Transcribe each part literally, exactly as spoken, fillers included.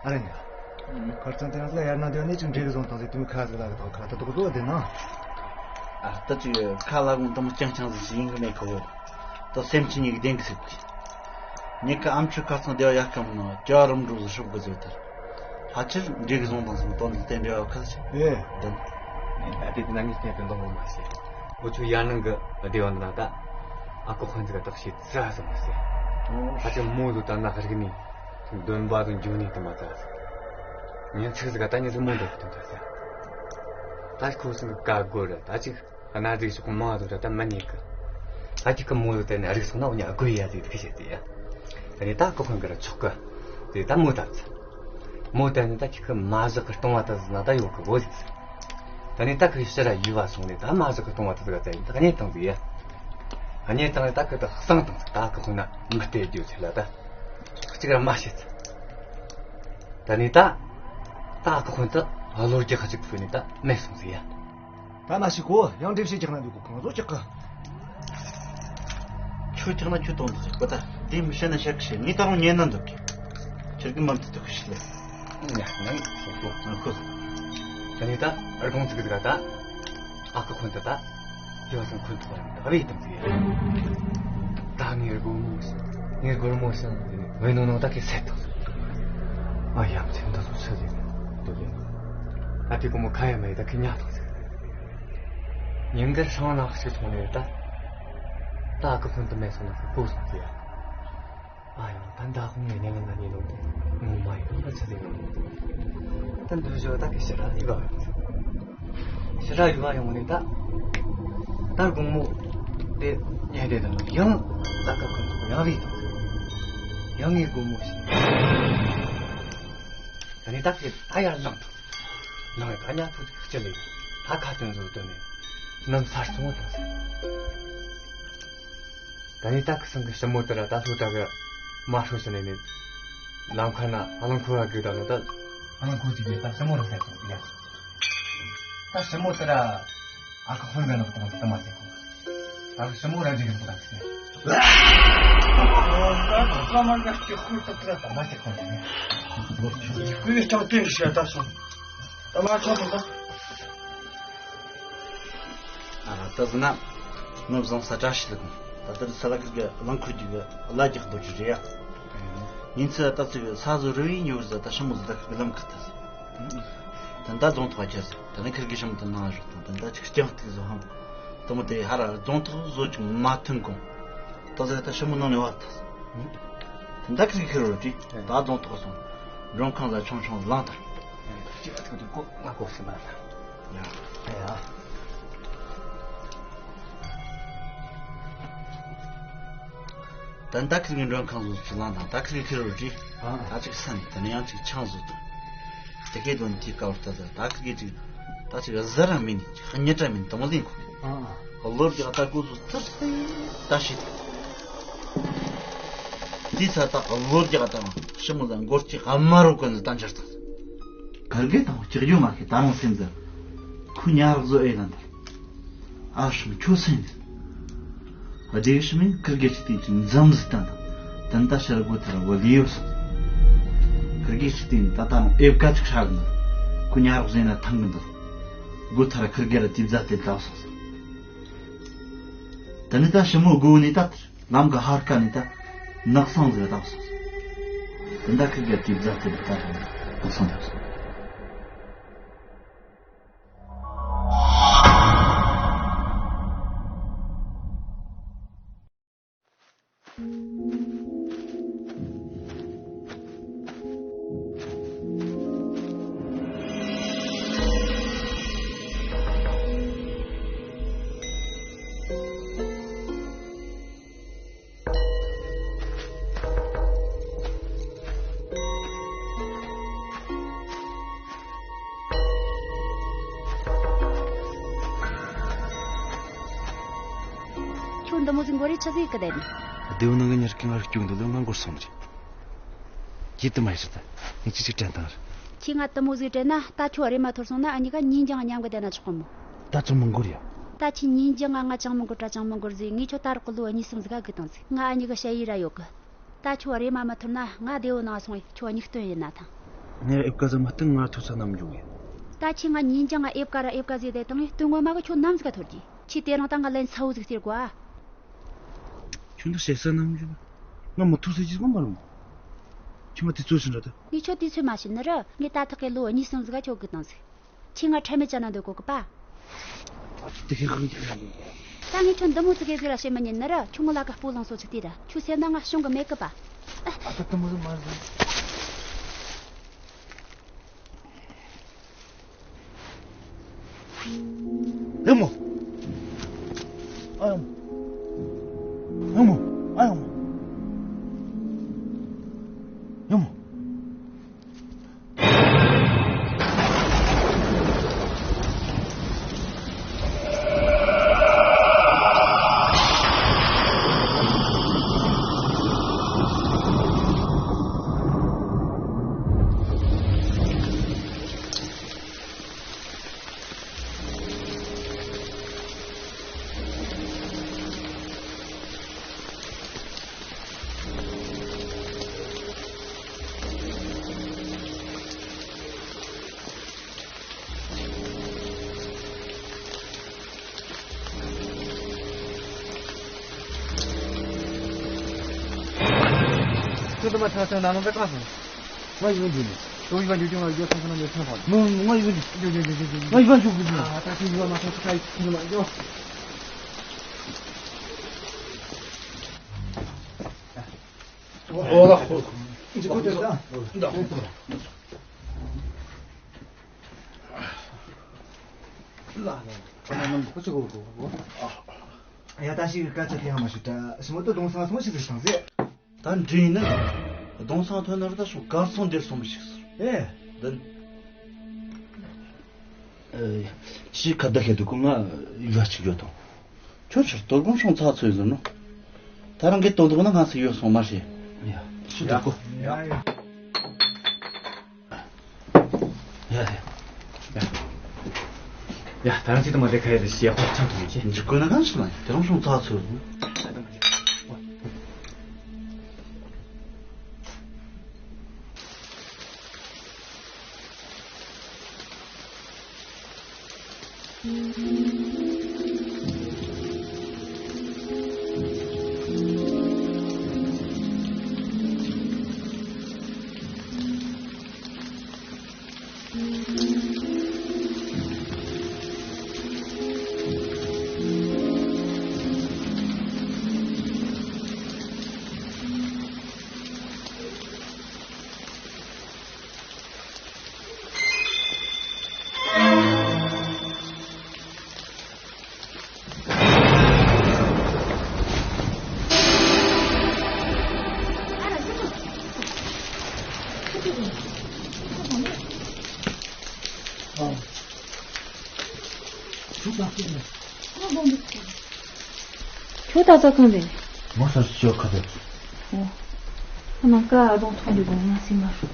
ཨ་རེ་ནི། ཁར་ཙང་དེ་རིང་ལ་ཡར་ན་དེ་ནས་ཅིག་འབྲས་གི་བཟུང་དང་ཟེར་དུས་ཁ་ཟིག་ལ་གི་དང་ཁ་ད་དོག་དོག་དེ་ན། ཨ་ད་ཅིག་ཁ་ལ་གུང་དུ་མོ་རྐྱང་རྐྱང་ཟིག་ཞིག་ཡིན་གི་མེད་གི་བོ། ད་སེམས་ཅི་ཉིག་བདེན་གི་ཟིག་གི། ཉིག་གི་ཨམ་ཆུ་ཁ་ཚང་དེ་བ་ཡག་གམ་ནོ་ཅ་རུམ་འགྲོ་ཟིག་ཧྲུབ་གི་ཟིག་དར། ཕལ་ཆེར་འབྲས་གི་བཟུང་དང་སོང་དོན་དུ་བསྟན་འབྲེལ་བ་ཁ་ཟིག་ཨེ་བདེན། ད་དེ་དེ་ན་ཉིག་ཉག་གི་འདང་མོ་མ་ཤེས། འུ་ཆོ་ཡར་ནང་གི་སྡེ་བ་འདི་ན་ད་ཨ་ཁུ་དཔོན་ཟིག་ག་བརྟག་ཞིབ་ཙི་ར་ཟིག་མ་ཟེར། ཨ་ཅག་མོ་ཟིག་ད་ན་རིག་ནི། འདོན་པ་དང་འཇུག་ནི་དུ་མ་ཙ་ཟིག་ཉིན་ཚིག་ཟིག་ག་ད་ཉིན་ཟིག་མོ་འདོན་གི་དུ་ད་ཟེར། ད་ཁོ་སང་གི་ཀ་སྒོ་ར་ད་ཅིག་གནའ་ཟིག་ཤོག་མང་ཟིག་ར་ད་མ་ཉེ་གི། ད་ཅིག་གི་མོ་ཟིག་དེ་ནས་རིག་སོང་ན་འུ་ཉག་དགོས་ཡ་ཟིག་ཐུག་བྱེད་དེ་ཡ། ད་ནི་ད་ཁོ་ཁོང་གི་ར་ཆོག་གི། དེ་ད་མོ་ད་ཙི། མོ་དེ་ནི་ད་ཁྱི་ཁི་མ་བཞག་གི་སྟོང་བ་ད་ཟི་ན་ད་ཡོད་གི་བོ་ཟིག་ད་ནི་ད་ཁི་ཕྱི་ར་ཡུལ་བ་སོང་ནས་ད་མ་བཞག་གི་སྟོང་བ་ད་ཟི་ག་ད་ཡིན་ད་གནས་བཏང་ཟིག་ཡ། གནས་བཏང་ནས་ད་ཁི་ད་གསང་བཏང་ཟིག་ད་ཁི་ཁོ་ན་མི་སྟེར་རྒྱུ་ཚེ་ལ་ད། གཅིག་ར་མ་བྱེད་ཟིག་ད་ནི་ད། ད་ཁི་ཁོ་ད་བློ་རྒྱག་གཅིག་ཕུལ་ནས་ད་མེད་སོང་ཟིག་ཡ། ད་མ་ཤི་གོ་ཡང་འདྲེ་བཤད་རྒྱག་ན་འདུག་གོ་གང་བཟོ་རྒྱག་གི། ཁྱོད་རྒྱག་ན་ཁྱོད་གཏོང་དུ་ཟེར་གོ་ད་དེ་མི་བཤད་ན་བཤད་གི་ཤེས་ངས་ད་རུང་ཉན་ན་འདོད་གི། ཁྱོད་ཀྱི་མམ་དུ་ཐུག་གི་ཤི་ལེ། ཡ་ནང་སོང་གོ་ང་ཁོ། ད་ནི་ད་ཨར་གོང་ཚིག་གི་ད་ཨ་ཁུ་ཁོན་ད་ད་ཡོ་སང་ཁོན་ཐོག་རང་ད་རེད་དམ་ཚིག་ཡ། ད་ངའི་སྒོར་མོ་ངའི་སྒོར་མོ་སང་བའི་ནང་ནང་ད་ཁེ་སེ་ཐོག་ཨ་ཡ་མཚན་ད་སོ་ཆི་ཟེར་ནས་དོ་ལེ། ད་དེ་སྒོར་མོ་ཁ་ཡ་མེད་ད་ཁེ་ཉག་ཐོག་ཟེར། ཉིན་དཀར་ཧྲང་ནག་ཞིག་སོང་ནས་ད། ད་ཨ་ཁུ་ཁོན་དུ་མེད་སོང་ན་ཁོ་གོ་སོང་ཟེར་ཡ། ཨ་ཡང་ད་ད་ཁོང་ངས་ཉན་ཉན་ན་ཉན་ནོ། ངོ་མ་ཡིན་པ་ཆི་ཟེར་ནོ། ད་འདུག་བཞག་ད་ཁི་ཞི་ར་ཡི་བ་ཡོང་ཟེར། ཞི་ར་ཡི་བ་ཡོང་ནས་ད། ད་དགོང་མོ་དེ་ཉལ་བསྡད་དང་ཡང་ད་ཀ་ཁོན་ཡང་རིག་དང་ཡང་ངའི་དགོང་མོ་ཞིག་ད་ནི་ད་ཁི་ད་ཡར་ལངས་དང་། ལངས་ད་ཉལ་ཐུག་ཅིག་ཅི་ལས་ད་ཁ་ཏོན་བཟོ་དོན་ནས་ནམ་སར་སོང་དང་ཟེར། ད་ནི་ད་ཁི་སང་གི་ཞི་མོ་དེ་ར་ད་ལྷོ་ད་གི་མ་ཧྲོ་ཞི་ནས་ནི། ལམ་ཁ་ན་རླངས་འཁོར་བ་གི་ད་ལོ་ད། རླངས་འཁོར་གྱི་ཉེས་པ་ཞི་མོ་ར་ཟེར་དང་ཡ། ད་ཞི་མོ་དེ་ར་ཨ་ཁུ་ཧོན་ག་ནོ་དང་ད་མ་ཟེར་གོ་ད་ཞི་མོ་ར་འཇིག་གི་ད་ཟེར། ད་ད་མ་ག་སྐྱོ་ཁུར་ད་ད་ད་མ་ཟེར་གོ་ནི། ཁུ་ཡོ་ཅང་ཏེ་ཤ་ད་སོང་། ད་མ་ཆོག་ད། ཨ་ད་ཟི་ན། ནོར་བཟང་ས་བཀྲ་ཤིས་ལ་གོང་། ད་ལྟར་ས་ལ་ཁིར་གི་རླངས་འཁོར་རྒྱུག་གི་ལ་རྒྱག་རྡོ་རྗེ་རེད་ཡ། ཉིན་ཚེ་ད་ཙི་གི་ས་བཟོ་རུ་ཡིན་ཉོ་བར་ཟ་ད་ཤི་མོ་ཟི་ད་ཁིར་གི་ལམ་ཁི་ད་ཟི། ད་ད་རྫོང་ཐོག་ཁྱེར་ཟི་ད་ནི་ཁིར་གི་ཤི་མོ་ད་ནང་རུ་དང་ད་ད་ཅིག་རྐྱང་ཐིག་བཟོ་ཧམ། ད་མོ་དེ་ཧ་ར་རྫོང་ཐོག་བཟོ་ཅིག་མ་ཐོན་གོང་། ད་ཟི་ད་ཤི་མོ་ནང་ནས་བར་ད་ཟི། ད་ད་ཁིར་གི་ཁིར་རུ་ཅི་ད་རྫོང་ཐོག་སོང་། མགྲོན་ཁང་ལ་ཆུང་ཆུང་ལངས་དང་། ཅི་ད་ཐུག་ཏུ་གོ་ང་གོ་སི་མ་ད། ཡ། ཡ། ད་ད་ཁིར་གི་མགྲོན་ཁང་བཟོ་ཚུལ་ལང་དང་ད་ཁིར་གི་ཁིར་རོ་ཅི། ཨ། ད་ཅིག་ས་ནི་ད་ནི་ཡང་ཅིག་ཆང་བཟོ་དང་། དེ་གའི་དོན་དེ་ཀ་བར་ད་ད་ད་ཁིར་གི་ཅིག་ད་ཅིག་གཟི་ར་མིན་ནི་ཅིག་ཧ་ཉེ་དྲ་མིན་དུ་མ་ལེན་གོ། ཨ། བློ་རྒྱག་ད་གོ་ཚོ་ཙིར་ཙིར་ད་ཤི། དེ་ཚ་ད་བློ་རྒྱག་ད་ཤི་མོ་ལ་མགོར་ཅིག་དམའ་རུ་ཀུན་ནི་ད་འཇར་ད། གར་གེ་དང་ལྕགས་ཡོ་མ་ཁེ་ད་རུང་སེམས་ཟེར། ཁུ་ཉ་རག་བཟོ་ཨེ་ལ་འདར། ཨ་ཧྲུང་ཁྱོད་སེམས་ཟེར། ཨ་དེ་གི་ཤི་མིན་ཁིར་གེ་ཤི་ཏིང་ཅིག་འཛམ་ཟི་ཏན་དང་། དན་ད་ཤར་སྒོ་ཐར་བ་ལི་ཡོ་སོང་། ཁིར་གེ་ཤི་ཏིང་ད་ད་རུང་ཨེབ་ཀ་ཅིག་ཧྲག་འདུག་ཁུ་ཉ་རག་བཟོ་ན་ཐང་གི་འདུག་སྒོ་ཐར་ཁིར་གེ་ར་དེ་བཟའ་དེ་ལྟ་སོང་ཟེར། ད་ནི་ད་ཤི་མོ་སྒོ་ནི་ད། ལམ་གི་ཧར་ཀ་ནི་ད་ནགས་སང་ཟེར་བ་དག་སོང་། དེ་འདྲ་ཁི་གེ་དུས་བཟའ་དེ་ད་རང་ནགས་སང་དག་སོང་། ཁྱོད་འདི་མོ་ཟིག་མགོ་རེ་ཆི་ཟིག་གི་བསྡད་ནི། སྡེའུ་ནང་གི་མྱི་སྐྱེ་ངར་སྐྱུག་འདུག་ལོ་ང་མགོར་སོང་རེད། ཁྱེད་དུ་མ་ཡིན་ད། ངས་ཅི་ཞིག་དྲན་དང་། ཁྱེད་ང་དུ་མོ་ཟིག་དྲན་ན་ད་ཁྱོད་རེ་མ་ཐོར་སོང་ན་ཨ་ཉི་ག་ཉིན་རྒྱང་མཉམ་གི་བསྡད་ན་ཆོག་གི་མོ། ད་ཅང་མི་འགོར་ཡ། ད་ཁྱེད་ཉིན་རྒྱང་ང་ང་ཅང་མི་འགོར་དྲ་ཅང་མི་འགོར་ཟིག་ངས་ཁྱོད་ད་རག་གི་ལོ་གཉིས་གསུམ་ཟིག་ག་གི་དང་ཟིག་ང་ཨ་ཉི་ག་ཞ་ཡི་ར་ཡོད་གི། ད་ཁྱོད་རེ་མ་མ་ཐོར་ན་ང་སྡེ་བོ་ནང་སོང་ཡི་ཁྱོད་ཉིག་སྟོན་ཡིན་ན་ཐང་། ངས་ཨེབ་ཀ་ཟ་མ་བསྟན་ང་ཐུག་ས་ནམ་འཇུག་གི། ད་ཁྱེད་ང་ཉིན་རྒྱང་ང་ཨེབ་ཀ་ར་ཨེབ་ཀ་ཟེར་དེ་དང་ནི་སྟོན་ངོ་མ་གི་ཁྱོད་ནམ་ཟིག་ག་ཐོར་གི། ཁྱེད་དེ་རིང་ད་ང་ལན་ཚ་བོ་ཟིག་སྟེར་གོ་ཨ། ཁྱོད་འདི་བཤད་ས་ནམ་འཇུག་གི། ང་མི་ཐུག་ས་ཅི་གོ་མ་རུང་། ཁྱོད་མ་དེ་ཚོ་ཤི་འདྲ་ད། ངས་ཁྱོད་དེ་ཚོད་མ་ཤི་ནི་ར་ངས་ད་ཐག་གི་ལོ་གཉིས་གསུམ་ཟིག་ག་ཁྱོད་གི་དང་ཟིག། ཁྱེད་ང་ཁྲ་མེད་ཅན་ན་འདོད་གོ་གི་པ། དེ་ཁེ་ཁེ་ཁེ་ཁེ། ད་ངས་ཁྱོད་འདི་མོ་ཙི་གེ་ཟིག་ར་བཤད་མི་ཉན་ནི་ར་ཁྱོད་ངོ་ལ་ཀ་སྤོ་ལངས་སོ་ཚིག་དེ་ད་ཁྱོད་སེམས་ན་ང་བྱུང་གི་མེད་གི་པ། ཨ་ད་དེ་མོ་ཟིག་མ་ཟིག། ཡ་མོ། ཨ་ཡ་མོ། ཡ་མོ། ཨ་ཡ་མོ། ཡ་མོ། ཁྱོད་དུ་མ་ཐག་ཆང་ནང་ལ་བེ་ཀ་སོང་། ང་ཡོང་རྒྱུ་ནི། ཁྱོད་ཡུལ་ལ་འགྲོ་རྒྱུ་ང་ཡོད་ཐང་ཁ་ན་ཡོད་ཐང་ཧོ། ང་ང་ཡོང་རྒྱུ། ང་ཡོང་རྒྱུ་ཀུ་ཀུ། ཨ་ད་ཁྱོད་ཡུལ་ལ་མ་ཐག་ཆང་ཁ་ཡིན་ལ་ཡོད། ཨོ་ལ་ཧོ། འཇིགས་པ་དེ་ད། ད། ལ་ལ། ཁོ་ཚོ་གོ་གོ་གོ། ཡ་ད་ཞིག་སྐད་ཆ་དེ་ཡང་མ་ཞུ་ད། ཞི་མོ་ད་གདོང་སང་སོང་ཞིག་རེད་སང་ཟེ། ད་འདྲེ་ཡིན་ན། གདོང་སང་ཐོན་ན་ར་ད་སོང་གར་སོང་འདིར་སོང་མི་ཞིག་ཟེར། ཨེ། ད། ཨེ། ཞིག་ཁ་བརྡ་ཁེ་དུ་ཀུ་ང་ཡུལ་ཅིག་ཡོད་དང་། ཁྱོད་ཕྱིར་དོ་དགོང་སོང་ཚ་ཚོད་ཟེར་ནོ། ད་རང་གི་དོན་དུ་ན་ང་ཚོ་ཡོད་སོང་མ་ཤེས། ཡ། ཞུ་དུ་ཀོ། ཡ་ཡ། ཡ་ཡ། ཡ། ཡ། ད་རང་ཚིག་དུ་མ་བསྡད་ཁ་ཡ་རེ་ཞེ་ཧོབ་ཆང་དུ་མི་ཁྱེད། འཇིགས་དགོས་ན་གང་ཞིག་ལ་དེ་རང་སོང་ཚ་ཚོད། ད་དུ་མ་བྱེད། ཁྱོད་ད་ལྟ་གང་རེད། ངོ་སོ་སོ་ཁ་བརྡ། ཨོ། ཁ་ནང་ཀ་རྫོང་ཐོག་འདི་དགོང་ང་སེམས་མ་ཧྲུག་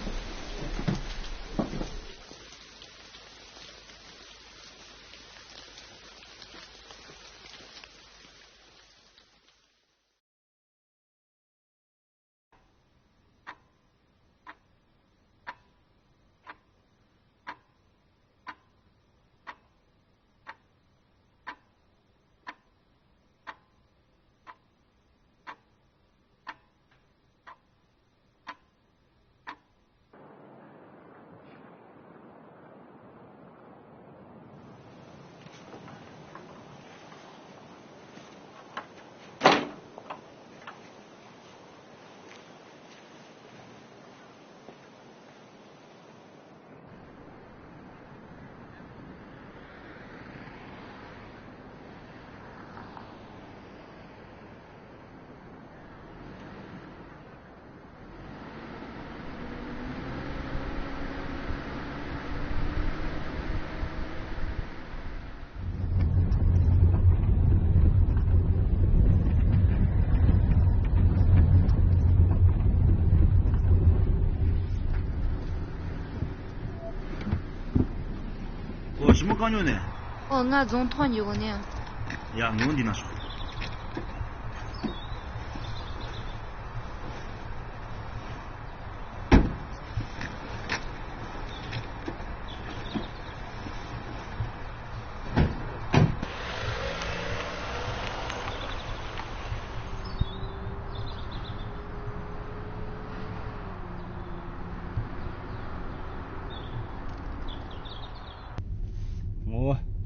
ཨོ། ཞི་མོ་གང་ཉོ་ནས། ཨོ། ང་རྫོང་ཐོག་ཉོ་གོ་ནས། ཡ། ངོ་འདི་ན་ཤོག།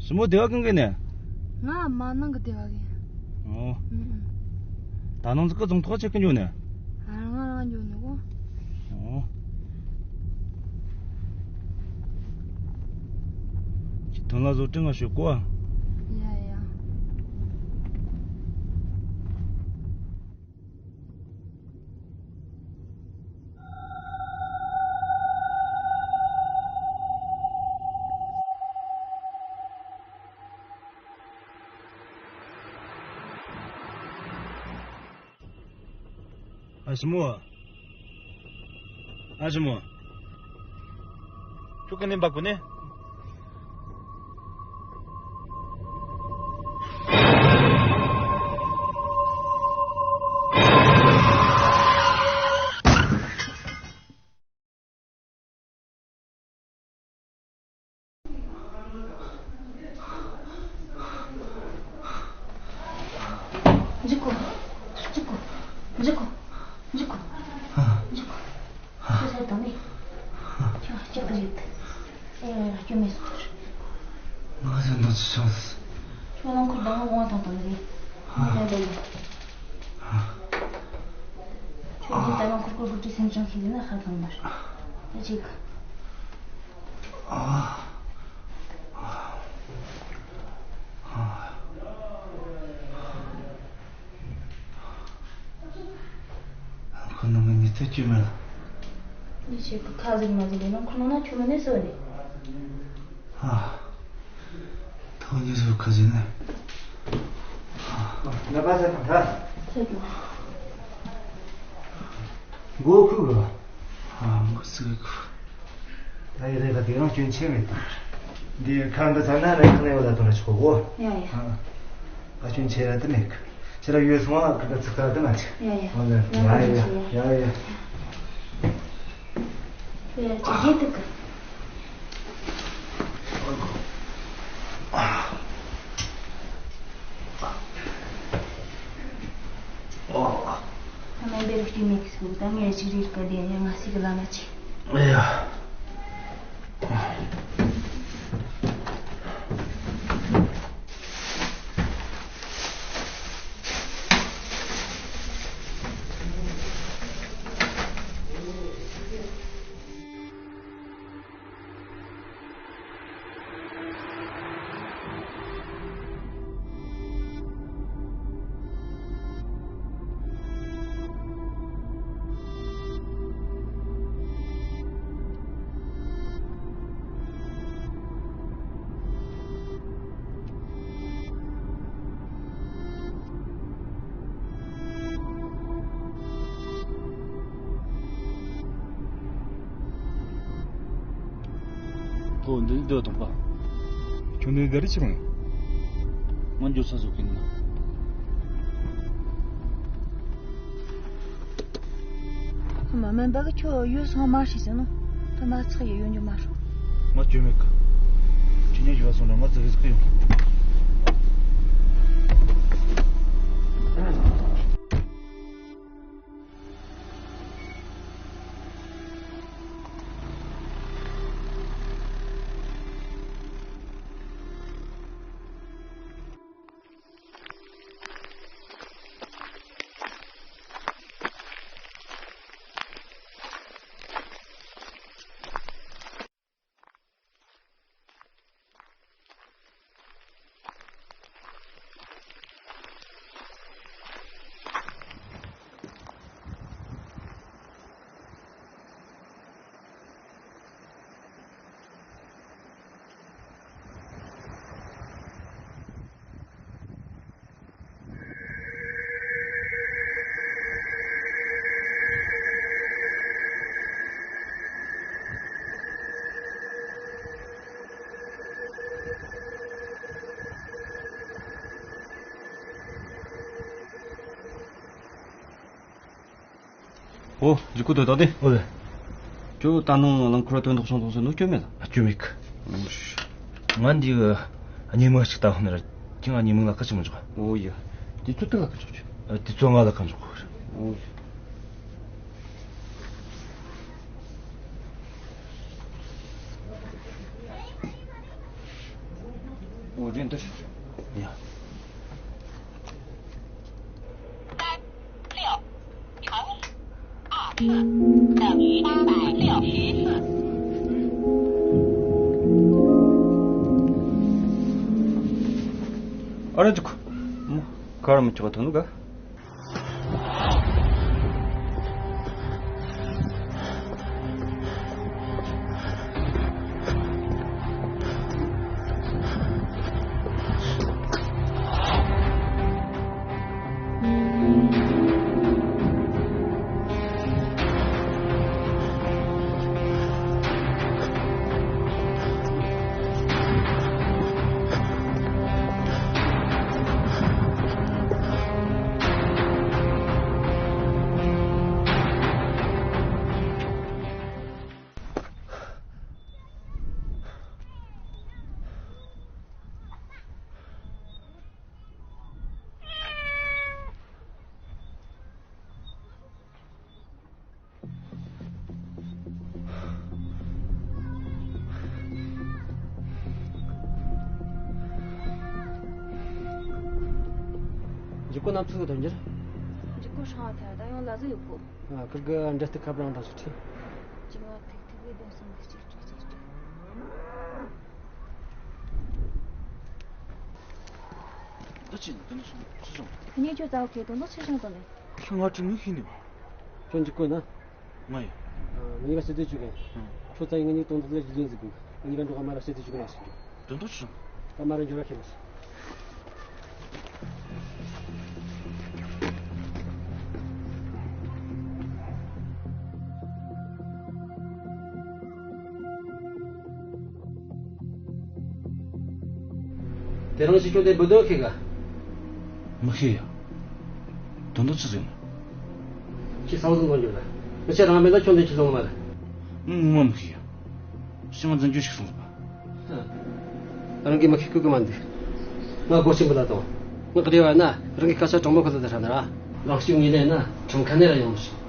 ཞི་མོ་སྡེ་བ་གང་གི་ནས། ང་མ་ནང་གི་སྡེ་བ་གི། ཨོ། ཨུ་ཨུ། ད་ནང་ཚོ་ཀི་རྫོང་ཐོག་ཆེ་གི་འཇོག་ནས། ཨ་རང་རང་འཇོག་ནས་གོ། ཨོ། ཁྱི་དོན་ལ་བཟོ་སྐྲུན་ང་ཞོག་གོ། ཡ་ཡ། ཨ་ཞི་མོ། ཨ་ཞི་མོ། ཁྱོད་ཀ་ནས་འབག་གོ་ནས། འཇུག་གོ། འཇུག་གོ། འཇུག་གོ། འཇུག་གོ། འཇུག་གོ། ཁྱོད་ཟེར་དང་ནི། ཁྱོད་ཁྱོད་ཀྱི་རེད། ཨེ་ཡ་ཡ། སྐྱོན་མེད་སོང་། ང་ཟེར་འདུག་ཅི་བྱུང་། ཁྱོད་རླངས་འཁོར་བདག་དབང་དང་དང་རེད། ངས་ལན་པ་ཡིན། ཁྱོད་ཀྱིས་ད་རླངས་འཁོར་སྐོར་དགོས་ཀྱི་སེམས་ཅན་ཞིག་ཡིན་ན་ཧ་ཅང་མ་རེད། ད་ཅིག་ཁོ་ནང་གི་མི་ཚེ་སྐྱིད་མེད་ལ། ངས་བཤད་གི། ཁ་ཟིག་མ་ཟིག་ལས་ནང་ཁོ་ནང་ན་ཁྱོད་མ་ནས་སོ་ནས། ཨ། ཐོག་ཉིས་སུ་ཁ་ཟིག་ནས། ང་པ་ཚ་དང་ཐ། ཚ་དང་། མགོ་ཁུག་གི། ཨ། མགོ་ཚུགས་གི། ད་ཡི་རེད་ད། དེ་རང་སྐྱོན་ཆེ་མེད། འདི་ཁ་འདི་ཚ་ན་རེ་ཁ་ནས་བ་ད་དོན་ར་ཆོག་གོ། ཡ་ཡ། ཨ། ཨ་སྐྱོན་ཆེ་ར་དེ་མེད་གི། ཁྱེད་ར་ཡོད་སོང་ཨ། ཁ་ཁ་ཚིག་ཁ་དེ་མ་ཆེ། ཡ་ཡ། ཨོ་ལེ། ཡ་ཡ་ཡ་ཡ། ཡ་ཡ། ཅི་བྱེད་དུ་གི། ཨ་མ་འབེར་སྐྱེས་མེད་གི་སུ་ད་ངས་ཅི་རིག་གི་དེ་ཡ་ང་སི་གི་ལ་མ་ཆེ། ཡ། ཐོ་འདི་འདི་དང་པ། ཁྱོད་འདི་འདི་རེད་ཆི་རུང་། ང་འགྱོ་ས་བཟོ་གི་ན། ཁོ་མ་མིན་པ་གི་ཁྱོད་ཡོད་སོང་མ་ཤི་ཟེར་ནོ། ད་མ་ཚག་ཡོད་ཡོད་འགྱོ་མ་རུ། ང་ཅོ་མེད་གི། ཁྱི་ཉག་ཞུ་བ་སོང་ན་ང་ཙི་གི་ཟིག་གི་ཡོང་། ཨོ། འཇུག་གི་འདུག་ད་དེ། ཨོ་ལེ། ཁྱོད་ད་ནང་རླངས་འཁོར་དོན་དག་བྱུང་སོང་ཟེར་ནོ་སྐྱོན་མེད་ལ། ཨ་སྐྱོན་མེད་གི། ང་འདི་གི་གཉེན་མོ་ཞིག་ད་ཧོན་ར་ཅིང་ཨ་གཉེན་མོ་ལ་ཁ་ཆེ་མོ་འཇོག་ཨོ་ཡ། དེ་ཚོ་དེ་ལ་ཁ་ཆོག་ཆོ། ཨ་དེ་ཚོ་ང་ལ་ཁ་འཇོག་གོ། ཨོ་ཡ། ཡིན་འདུག་ཡ། 三六乘以二四等于八百六十四。 ཨ་ར་ཅིག་མོ་ག་ར་མི་ཆོག་ཐོན་ནུ་ག། འཇིགས་སྐུལ་གནམ་ཚུགས་དོན་འགྱུར། འཇིགས་སྐུལ་ཧྲང་བ་ཐལ་ད་ཡང་ལ་ཟིག་ཡོད་གོ། ཨ་ཁིར་གི་འབྲེལ་གཏུག་ཁ་བྲང་དང་ཞིག་ཁྲིད། གཅིག་ང་ཐིག་ཐིག་གི་སྡོམ་སོང་གི་གཅིག་གཅིག་གཅིག་གཅིག་འདི་ཅི་འདི་ནི་སོང་ཆི་སོང་། ཁྱེད་གཉིས་ཁྱོད་རྩ་བ་ཁེ་དོན་དག་ཆེ་ཆུང་དང་ནི། ཁྱོད་ང་དྲི་ངུ་ཤི་ནི། ཁྱོད་འཇིགས་སྐུལ་ན། ང་ཡིན། ངས་ཀ་བཤད་དུས་བཅུག་གིན། ཁྱོད་རྩ་ཡི་ང་གཉིས་དོན་དག་ལ་རྒྱུས་ལོན་ཟིག་དགོས། ང་གཉིས་ཀ་འགྲོ་ག་མ་ར་བཤད་དུས་བཅུག་གིན་ལ་ཞིག་འགྲོ། དོན་དག་ཆི་སོང་། ད་མ་ར་འགྱུར་བ་ཁེ་ལ་ཞིག་དེ་རིང་ཞིག་ཁྱོད་དེ་བུ་དོན་ཁེ་ག་མི་ཤེས་ཡ། དོན་དག་ཆི་ཟིག་ཡིན། ཁྱེད་སང་ཟིག་ལོ་འགྱུར་ལ། མི་ཆེ་རང་མེད་ལ་ཁྱོད་འདི་ཁྱི་ལོང་མ་ལ། ངོ་མ་མི་ཤེས་ཡ། ཤི་མ་འཛིན་རྒྱུ་ཞིག་སོང་ཟིག་པ། རང་གིས་མི་ཤེས་ཁུལ་གི་མ་འདུག་ང་སྒོ་ཆེན་པོ་ལ་དང་། ང་གི་རེ་བ་ན་རང་གི་སྐད་ཆ་དྲང་མོ་ཁ་ལ་ད་ཧྲ་ན་ར། ལག་ཤུབས་ངོས་ལེན་ན་ཁྲིམས་ཁ་ནས་ར་ཡོང་མི་སྲིད།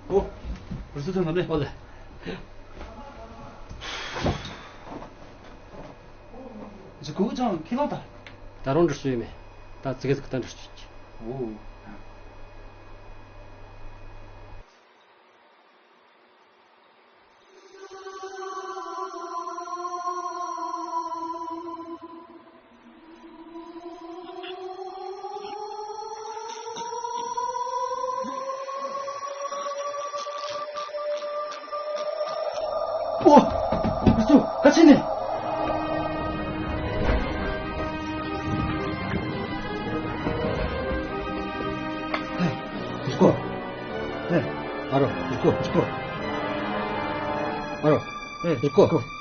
ཨོ། རུ་སུ་ཐོན་ལ་མེ། ཨོ་ལེ། ཇི་ཀོ་ཅང་ཁི་ལོ་ད། ད་རུང་འདྲི་སུ་ཡོད་མེད། ད་ཙི་གེ་ཙི་གེ་ད་འདྲི་སུ་ཡོད། ཨོ། ཨོ། ཨ་ཙུ། ག་ཆེ་ནས། ཧེ། ཇི་ཀོ། ཧེ། ཨ་རོ། ཇི་ཀོ། ཇི་ཀོ། ཨ་རོ། ཧེ། ཇི་ཀོ།